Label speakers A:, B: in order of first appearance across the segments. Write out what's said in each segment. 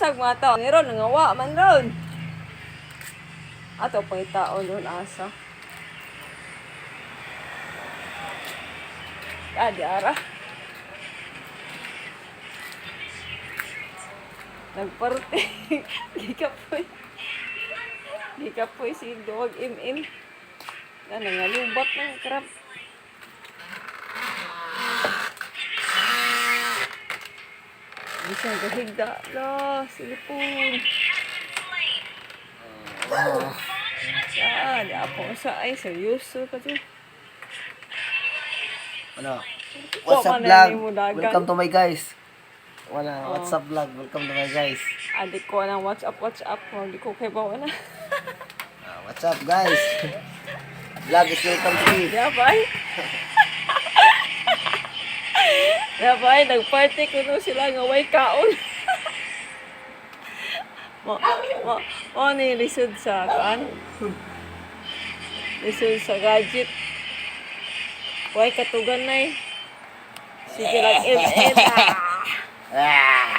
A: Basag mga tao ni ron nangawa man ron. Ato pangitaon ron asa. Ah, di ara. Nagparte. Gikapoy. Gikapoy si Dog MM. Na nangalubat ng crab. Bisan kahigda la silipon. Sa, di ako sa ay seryoso ka dyan.
B: Ano?
A: Wa
B: What's up
A: man na
B: vlog?
A: nimo dagan.
B: Welcome to my guys. Wala,
A: Oh.
B: what's up vlog? Welcome to my guys.
A: Adi ko ng WhatsApp, WhatsApp. Di ko kay bawa na.
B: Ah, what's up guys? Vlog is welcome to me.
A: Di ba ay? Di ba ay? Nagparty ko no sila nga way kaon. Mo, mo, mo ni lisod sa kaan. Lisod sa gadget. Way katugan nay. Sige lang, ML.
B: Ah,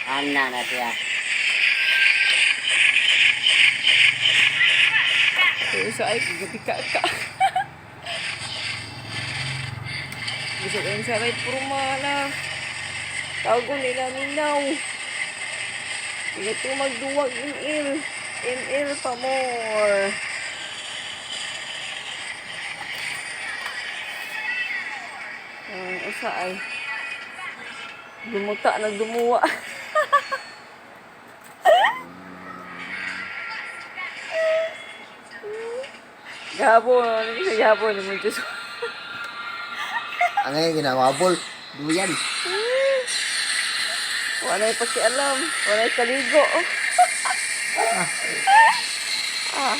B: ana na siya.
A: Sa ay, gabi ka ka. Bisag ang saray purma na. Tawag nila minaw. Sige to magduwag ML. ML pa more. Ang usa ay lumuta na dumuwa. Gabo, ano sa gabo ni mo Diyos.
B: Ang ngayon ginawabol. Duyan.
A: Wala'y pakialam. Wala'y kaligo. Ah.